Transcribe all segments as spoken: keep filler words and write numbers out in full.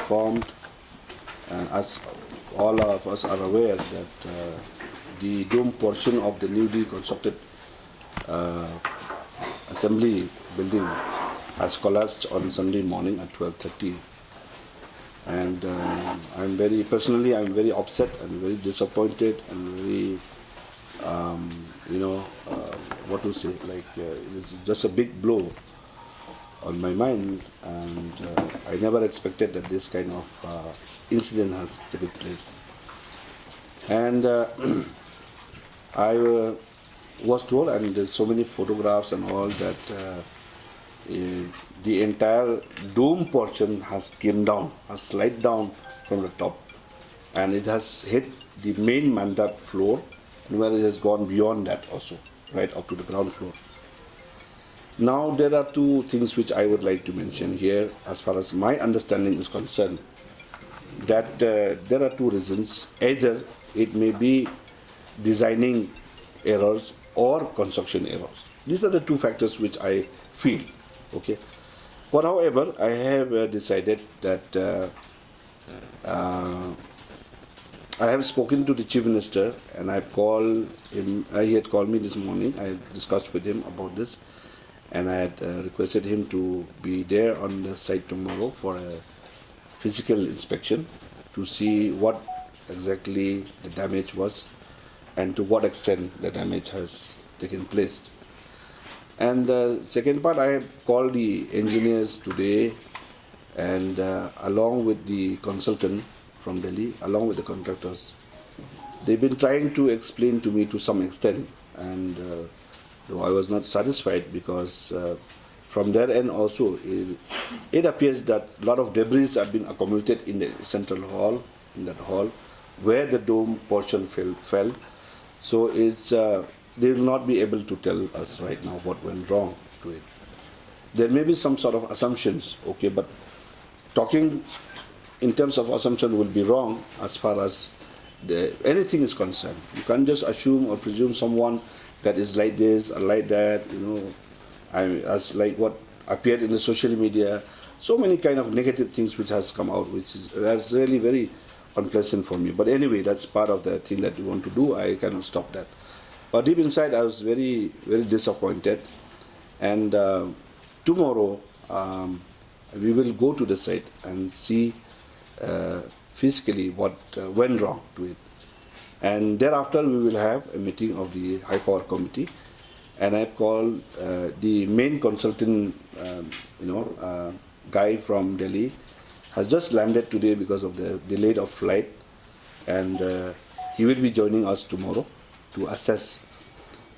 informed, and as all of us are aware, that uh, the dome portion of the newly constructed uh, assembly building has collapsed on Sunday morning at twelve thirty. And uh, I'm very, personally, I'm very upset and very disappointed and very, um, you know, uh, what to say, like, uh, it's just a big blow on my mind, and uh, I never expected that this kind of uh, incident has taken place. And uh, I uh, was told, and there's so many photographs and all, that uh, eh, the entire dome portion has came down, has slid down from the top, and it has hit the main mandap floor, and where it has gone beyond that also, right up to the ground floor. Now, there are two things which I would like to mention here as far as my understanding is concerned, that uh, there are two reasons. Either it may be designing errors or construction errors. These are the two factors which I feel. Okay. But however, I have uh, decided that uh, uh, I have spoken to the Chief Minister, and I called him. Uh, he had called me this morning. I discussed with him about this, and I had uh, requested him to be there on the site tomorrow for a physical inspection to see what exactly the damage was and to what extent the damage has taken place. And the second part, I have called the engineers today, and uh, along with the consultant from Delhi, along with the contractors, they've been trying to explain to me to some extent, and uh, though I was not satisfied, because uh, from their end also, it, it appears that a lot of debris have been accumulated in the central hall, in that hall, where the dome portion fell. fell. So it's uh, they will not be able to tell us right now what went wrong to it. There may be some sort of assumptions, okay, but talking in terms of assumption will be wrong as far as the, anything is concerned. You can't just assume or presume someone that is like this or like that, you know, I, as like what appeared in the social media, so many kind of negative things which has come out, which is that's really very unpleasant for me. But anyway, that's part of the thing that we want to do. I cannot stop that. But deep inside, I was very, very disappointed. And uh, tomorrow, um, we will go to the site and see uh, physically what uh, went wrong to it. And thereafter, we will have a meeting of the High Power Committee. And I've called uh, the main consultant, um, you know, uh, guy from Delhi, has just landed today because of the delayed of flight, and uh, he will be joining us tomorrow to assess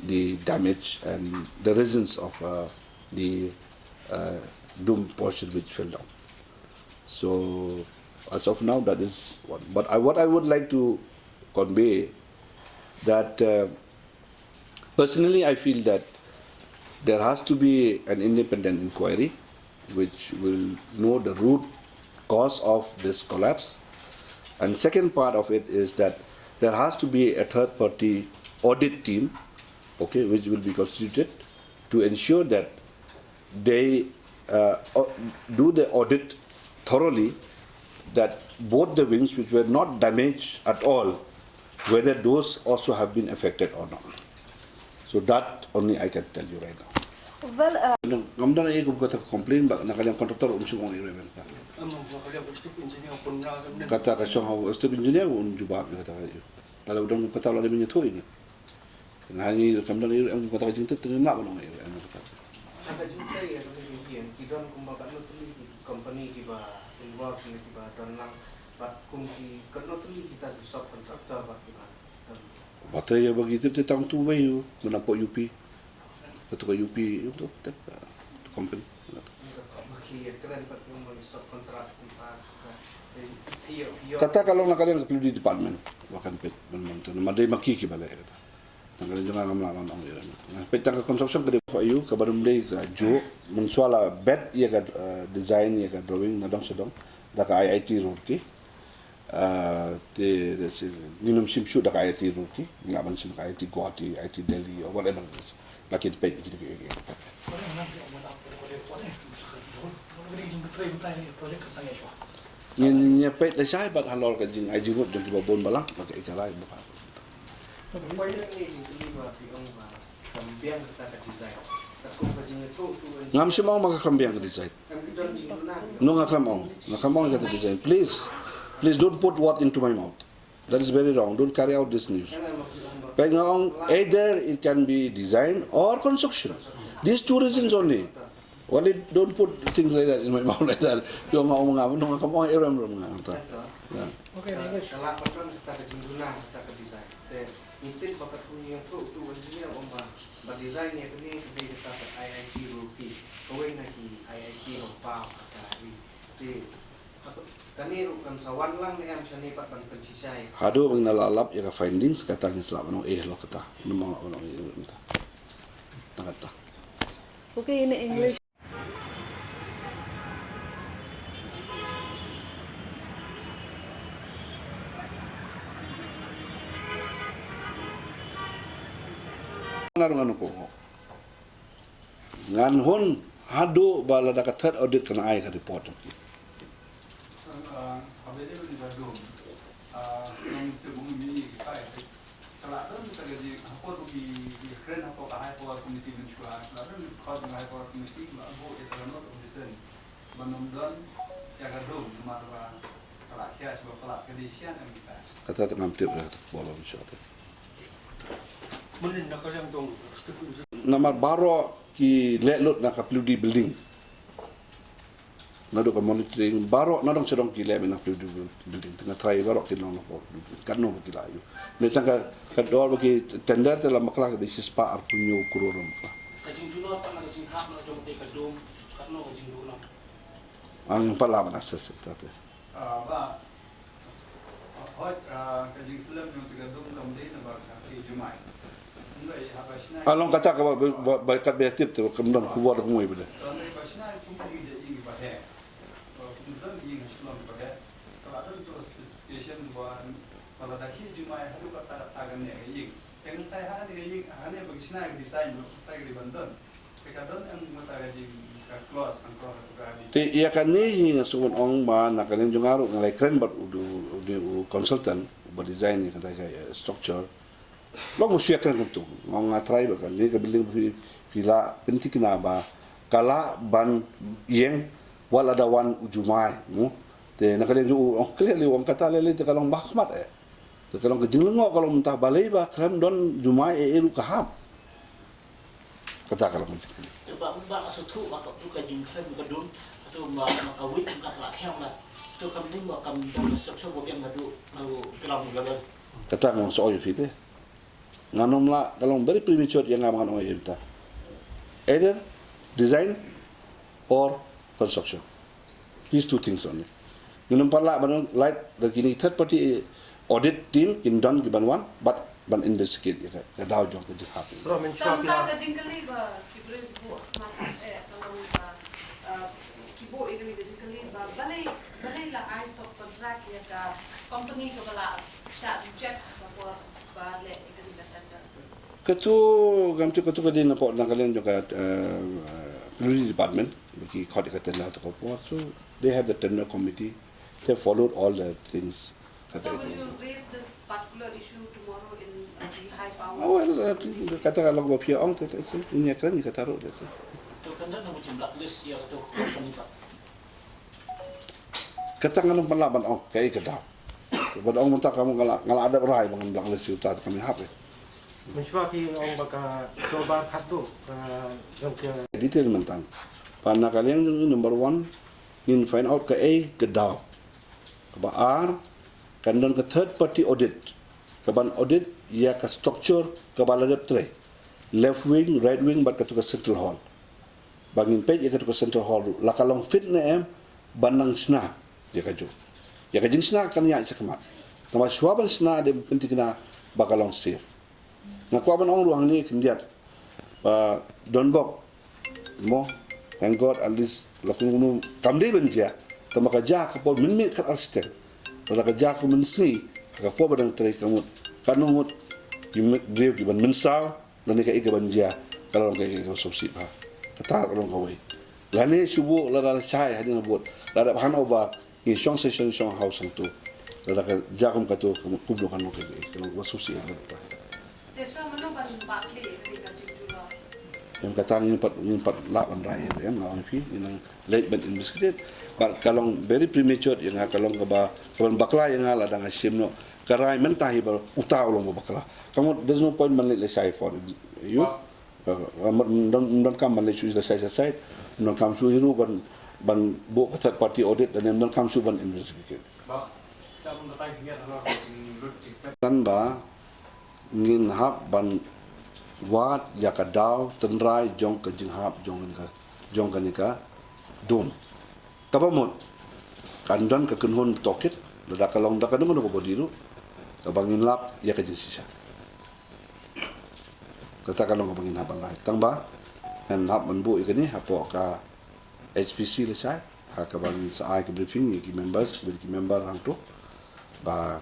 the damage and the reasons of uh, the uh, dome portion which fell down. So, as of now, that is one. But I, what I would like to convey that uh, personally, I feel that there has to be an independent inquiry which will know the root cause of this collapse. And second part of it is that there has to be a third party audit team, okay, which will be constituted to ensure that they uh, o- do the audit thoroughly, that both the wings which were not damaged at all, whether those also have been affected or not. So that only I can tell you right now. Well, uh, Ngam don ei kum kata complain ba na kaliang contractor um sum ong ire ben ka. Amo ba kaliang chief engineer pun na kan. Kata ka song ha chief engineer un jubab kata ka. Lalu don kata la de minyak tu ini. Nga ngi kam don ire em kata ka jingtut tengah nak ban ong ire em kata. Haka jingtut ya kami jingkian ki don kumba katno tylli ki company kiba involved ne kiba don lang bad kum ki katno tylli kita ki subcontractor bad kiba don. Ba te ya ba ki tip te tang tu wei u mena pok U P. Katu ka U P untuk te company. Ba ki ya kren bad kum ki subcontract kumba ka. Kata ka long na ka liang ka P W D department. Ba kan peit ban monitor. Namar dei ma ki kiba leh kata. Tang ka jong nga ngam lah ban ong ïa. Nga peit tang ka construction ka dei ka aïu, kaba ym dei ka juh, mynshuwa la bet ïa ka, eh, design ïa ka drawing na dong sha dong da ka I I T Roorkee. Eh, te, te si, ngin ym shim shuh da ka I I T Roorkee, ngin lah ban shim ka I I T Guwahati, I I T Delhi or whatever it is. La kin peit ïa ki, ïa ki, ïa ki. What if, what if, what if, what if, what if, what if, what if, what if, what if, what if, what if, what if, what if, Ngin ïa peit da shai bad halor ka jing ai jingmut jong kiba bun balang ba ka ikarai ba. Ngam shym ong ba ka khlem biang ka design. No, nga khlem ong, nga khlem ong ïa kata design. Please, please don't put word into my mouth. That is very wrong. Don't carry out this news. Peit nga ong, either it can be design or construction. These two reasons only. Well, it, don't put things like that in my mouth like that. Yo nga ong nga, no, nga khlem ong, eh, rem rem nga kata. Yeah. Okay, English. Ka la patron kata ka jingduna kata ka design. Te ngi tip ba ka thung ïa tu tu engineer ong ba ba design ïa kane ka dei kata ka I I T Roorkee. Kawei na ki I I T Lyngba kata ri. Te kane ruh kan sa wan lang ne em shane pat ban pynshisha ïa. Haduh ba ngin la lap ïa ka findings kata ngin sa lah ban ong eh lo kata. Namar lah ban ong eh lo kata. Tang kata. Okay, in English. Ngan, ngan ko. Ngan hun haduh ba lada ka third audit kan ai ka report jong ki. Ka la don ka jingkren hapoh ka high power committee mynshuwa, ka la don ka high power committee ba buh ïa ka note of dissent ban ym don ïa ka dum namar ba ka la khia shuwa, ka la ka dei shisha ne em kita. Kata te ngam tip ïa kata ka khubor ba mynshuwa te. Namar baroh ki leh lut na ka P W D building. Naduh ka monitoring baroh nadong shadong ki leh na P W D building. Te nga tharai baroh ki long na P W D building. Katno ba ki la ïoh. Mynta ka, ka dor ba ki tender te la bakla ka dei shispah arphew hynñiew klur ruh bakla. Ka jingduna pat na ka jinghap na jong te ka dum, katno ka jingduna? Ang pat lah ban assess ïa kata te. Ah, ba. Hooid, ah, ka jingkhlem jong te ka dum kam dei namar ka khie jumai. Hynrei haba shna. Ah, long kata kaba, ba, ba, ba kat ba tip te kam don khubor kumno ba dei. Hynrei ba shna kum ki jingïaseng ba heh. Ba kum don ki jingïaseng ba heh. Ka la don to specification ba, ba lada khie jumai haduh katta katta kane ka ïing. Te ngan tai ha kane ka ïing, ha kane ba ki shna ka design ba katta ka dei ban don. Te ïa kane hi nga sngewbha ban ong ba na ka liang jong nga ruh nga la kren bad u, u, u, u consultant uba design ïa kata ka, eh, structure. Long ba shu ïa kren kumto. Nga ong nga try ba kane ka building phi, phi la pynthikna ba ka lah ban ïeng wat la da wan u jumai, mo. Te na ka liang jong u ong clearly, u ong kata lei lei te ka long ba khmat eh. Te ka long ka jinglyngngoh ka long mynta balei ba khlem don jumai eh eh ruh ka hap. Kata ka long ka jingkylli. Te ba, ba ka shu thuh ba ka, tu ka jingkhlem ka dum, tu ba, ba ka wit ka la khem la. Tu kam dum ba kam dum structure ba biang ka du, na ground level. Kata ngam shu ïohi te. Ngan ym lah, ka long very premature ïa nga ba ngan ong ïa mynta. Either design or construction. These two things only. Ngin ym pat lah ban lait da kine third party audit team kin don ki ban wan bad ban investigate ïa ka, ka daw jong ka jinghap. Bro, mynshwa phi la. Tang ka jingkylli ba ki briew ki buh ha khmat eh, ka long ba, uh, ki buh ïa kane ka jingkylli ba balei, balei la ai subcontract ïa ka company kaba la shah reject ka por ba leh ïa kane ka tender. Katu, ngam tip katu ka dei na pdeng na ka liang jong ka, eh, eh, P W D department, ba ki khot ïa ka tender ha katu ka por. So, they have the tender committee. They followed all the things. So will you raise this particular issue tomorrow in, uh, the high power? Oh, well, eh, kata ka long ba phi ong te, te, te, in ïa kren ïa kata ruh te, te. To tender na musim blacklist ïa katu company ba. Kata ngan ym pat lah ban ong kaei ka daw. Ban ong mynta ka mut nga la, nga la dep rai ba ngan blacklist ïa uta te kam hap eh. Mynshwa phi ong ba ka dorbar khatduh ka jong ka. Detail mynta. Bad na ka liang jong ngi number one ngin find out kaei ka daw. Kaba ar kan don ka third party audit. Ka ban audit ïa ka structure kaba la dep trei. Left wing, right wing bad katu ka central hall. Ba ngin peit ïa katu ka central hall ruh la ka long fit ne em ban nang shna ïa kajuh. Ïa ka jingshna kan ïaid shakhmat. Tangba shuwa ban shna dei ban pynthikna ba ka long safe. Nga kwah ban ong ruh hangne khyndiat ba donbok mo, thank God at least la kumno kam dei ban jia. Tangba ka jia ka por mynmiet kat arshiteng. Lada ka jia ka mynsngi ha ka por ba dang trei ka mut, katno ngut ki briew ki ban mynsaw. Lane kaei kaban jia ka la long kaei kaba sngewsih bha. Kata ka long kawei. Lane shu buh lada la shai hadien ka vote, lada ba handover Ki shong session shong house hangto. Lada ka jia kum kato, kum, kumno kan long ka, ka long associate ba ta. Te shuwa mano ban bakla ïa ka jingduna? Em, kata ngim pat, ngim pat lah ban rai, em, nga ong ïa phi, ngi nang leit ban investigate. Bad ka long very premature ïa nga, ka long kaba, kaban bakla ïa nga lada nga shim noh. Ka rai mynta hi ba uta u long ba bakla. Ka mut, there's no point ban leit lashai for you. Ka, ka, ka mut, ym don, ym donkam ban leit shu lashai sha site. Ym donkam shu hi ruh ban, ban buh ka third party audit, lane ym donkam shu ban investigate. Ba, ka long kata ka ngiat halor ka jinglut jingset. Tang ba ngin hap ban wad ïa ka daw tynrai jong ka jinghap jong kane ka, jong kane ka dome. Kaba mut, kan don ka kynhun tohkit, lada ka long da kano kano ka body ruh, kaba ngin lap ïa ka jingshisha. Kata ka long kaba ngin hap ban rai. Tang ba ngan hap ban buh ïa kane hapoh ka H P C lashai, ha kaba ngin sa ai ka briefing ïa ki members, ïa ki member hangto, ba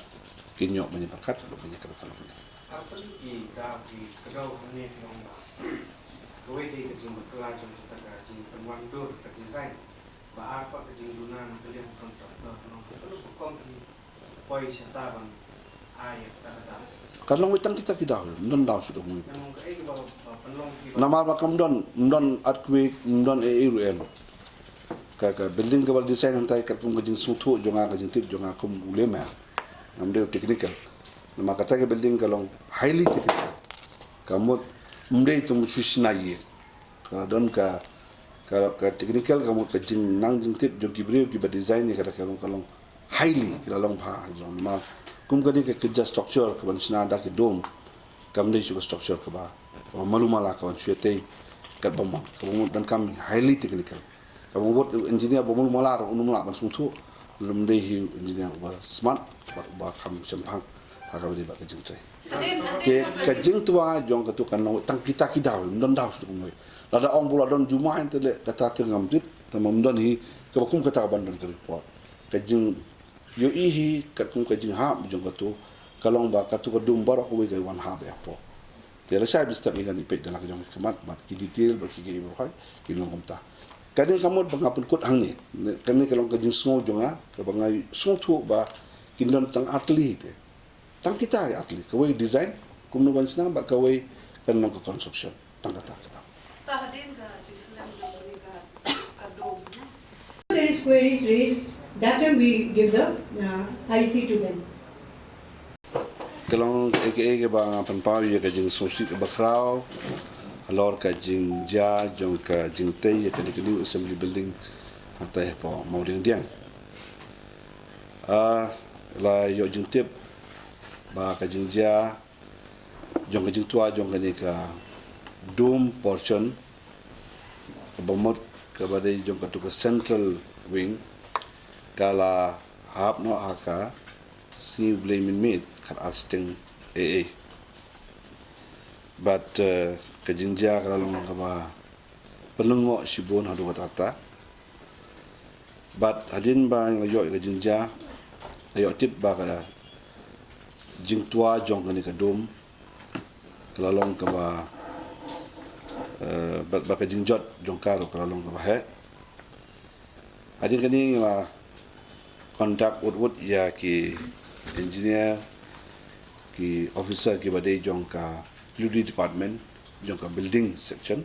kin ïoh ban ïa pyrkhat, ba kin ïa kynnoh kynnoh. Ar tylli ki daw ki kdew hangne ki ong ba kawei dei ka jingbakla jong kata ka jingpynwandur ka design, ba ar pat ka jingduna na ka liang contractor, ka long kata ka rukom ki poi shata ban ai ïa kata ka daw. Kan long wei tang kita ki daw, ym don daw shuh da kawei. Namar ba kam don, ym don earthquake, ym don ei ei ruh em. Ka, ka building kaba la design hangtai katkum ka jingsngewthuh jong nga, ka jingtip jong nga kum u layman. Ngam dei u technical. Namar kata ka building ka long highly technical. Ka mut ym dei tang shu shna ïing. Ka don ka, ka, ka technical, ka mut ka jingnang jingtip jong ki briew kiba design ïa kata, ka long, ka long highly, ki la long bha ha jrong. Namar kum kane ka kynja structure kaban shna da ki dome, kam dei shu ka structure kaba, kaba malu mala, kaban shu ïatei katba mon, kaba mut donkam highly technical. Kaba mut engineer ba malu mala ruh um lah ban sngewthuh, lymda hi u engineer uba smart bad uba kham shemphang ha kaba ïadei bad ka jingtrei. Te ka jingtwa jong katu kan long tang kita ki daw, ym don daw shuh kumwei. Lada ong ba la don jumai te leh, kata te ngam tip, te ym don hi kaba kum kata kaban don ka report. Ka jingïohi hi katkum ka jinghap jong katu, ka long ba katu ka dome baroh kawei ka wan hap ïa hapoh. Te lashai bad step ngi kan ïa peit da la ka jong ki khmat bad ki detail bad ki, ki baroh ki long kumta. Kane ka mut ba nga pynkut hangne. Kane ka long ka jingsngew jong nga, kaba nga sngewthuh ba kin don tang ar tylli te. Tang kita ar tylli, kawei design kumno ban shna bad kawei kan long ka construction. Tang kata kata. Sa hadien ka jingkhlem jong kane ka, ka dome, ne? There is queries raised, that time we give the, uh, I C to them. Ka long kaei kaei kaba nga pynpaw ïa ka jingsngewsih kaba khraw halor ka jingjia jong ka jingtei ïa kane ka new assembly building hangtai hapoh Mawdiangdiang. Ah, la ïoh jingtip ba ka jingjia jong ka jingtwa jong kane ka dome portion, kaba mut kaba dei jong katu ka central wing, ka la hap noh ha ka sngi U Blei mynmiet khatar shiteng A A. Bad, eh, ka jingjia ka la long kaba pynlyngngoh shibun haduh katta katta. Bad hadien ba ngi la ïoh ïa ka jingjia, la ïoh tip ba ka jingtwa jong kane ka dome ka la long kaba, eh, bad, bad ka jingjot jong ka ruh ka la long kaba heh. Hadien kane ngi la contact wut wut ïa ki engineer, ki officer kiba dei jong ka P W D department, jong ka building section,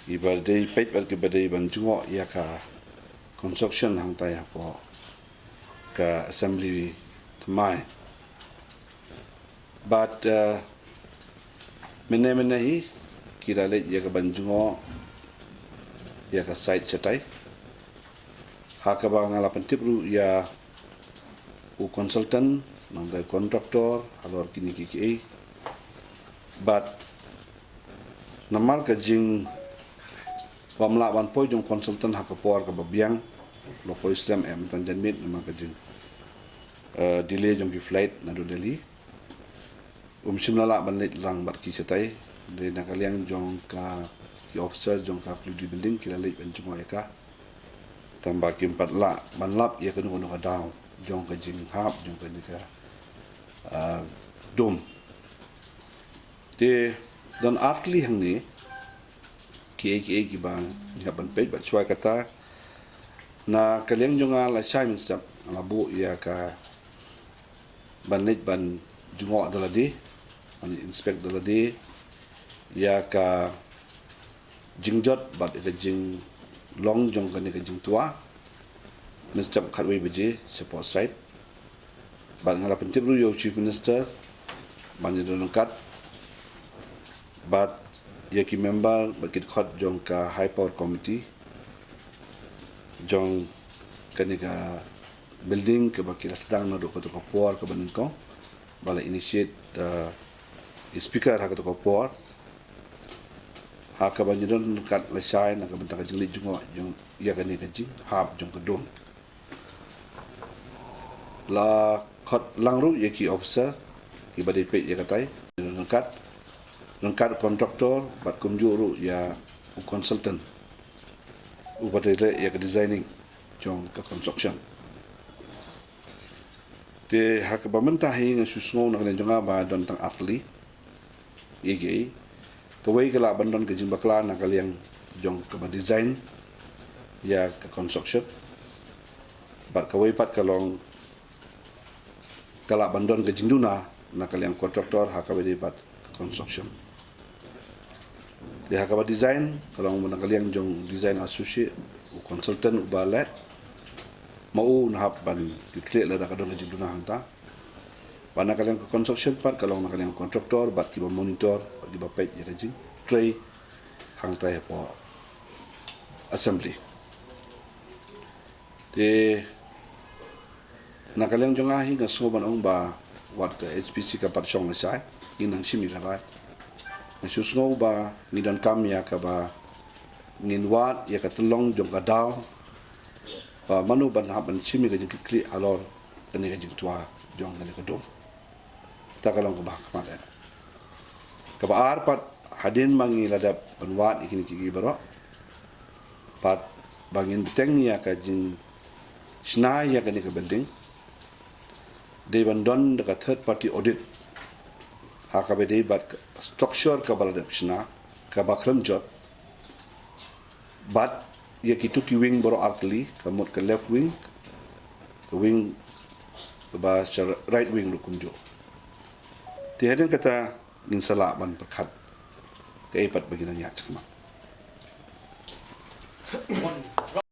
kiba dei peit bad kiba dei ban jngoh ïa ka construction hangtai hapoh ka assembly thymmai. Bad, eh, mynne mynne hi ki la leit ïa ka ban jngoh ïa ka site shatai. Ha kaba nga la pyntip ruh ïa u consultant, nangta u contractor halor kine kiei kiei. Bad namar ka jingbym lah ban poi jong u consultant ha ka por kaba biang, la poi slem eh mynta janmiet namar ka jing, eh, delay jong ki flight naduh Delhi. Um shym la lah ban leit lang bad ki shatai. Dei na ka liang jong ka, ki officer jong ka P W D building ki la leit ban jngoh ïa ka. Tang ba kim pat lah ban lap ïa kano kano ka daw jong ka jinghap jong kane ka, ah, dome. Te don ar tylli hangne kiei kiei kiba ngi hap ban peit, bad shuwa kata Na ka liang jong nga lashai mynstep nga la buh ïa ka ban leit ban jngoh da lade, ban inspect da lade ïa ka jingjot bad ïa ka jinglong jong kane ka jingtwa mynstep khatwei baje shapoh site. Bad nga la pyntip ruh ïa u Chief Minister ban ïadon ryngkat bad ïa ki member bad ki dkhot jong ka High Power Committee jong kane ka building kaba ki la sdang naduh kato ka por kaba nyngkong, ba la initiate da i Speaker ha kato ka por. Ha kaba ngi don ryngkat lashai na ka bynta ka jingleit jngoh jong ïa kane ka jinghap jong ka dum. La khot lang ruh ïa ki officer kiba dei peit ïa katai, ryngkat, ryngkat contractor bad kumjuh ruh ïa u consultant uba dei leh ïa ka designing jong ka construction. Te ha kaba mynta hi nga shu sngew na ka liang jong nga ba don tang artylli. Ïa ki, kawei ka lah ban don ka jingbakla na ka liang jong kaba design ïa ka construction. Bad kawei pat ka long ka lah ban don ka jingduna na ka liang contractor ha kaba dei bad ka construction. Te ha kaba design ka long na ka liang jong design associate, u consultant uba leh, ma u nahap ban kit khlieh lada ka don ka jingduna hangta. Bad na ka liang ka construction pat ka long na ka liang contractor bad kiba monitor bad kiba peit ïa ka jingtrei hangta hapoh assembly. Te na ka liang jong nga hi nga sngew ban ong ba wat ka H P C ka pat shong lashai, ngin nang shim ïa ka rai. Nga shu sngew ba ngi donkam ïa kaba ngin wad ïa ka tyllong jong ka daw ba mano ban hap ban shim ïa ka jingkitkhlieh halor kane ka jingtwa jong kane ka dum. Ta ka long kaba ha khmat eh. Kaba ar pat, hadien ba ngi la dep ban wad ïa kine kiei kiei baroh, pat ba ngin bteng ïa ka jingshna ïa kane ka building, dei ban don da ka third party audit ha kaba dei bad ka structure kaba la dep shna, kaba khlem jot, bad ïa kitu ki wing baroh artylli, ka mut ka left wing, ka wing kaba sha right wing ruh kumjuh. Te hadien kata ngin sa lah ban pyrkhat kaei pat ba ki nang ïaid shakhmat.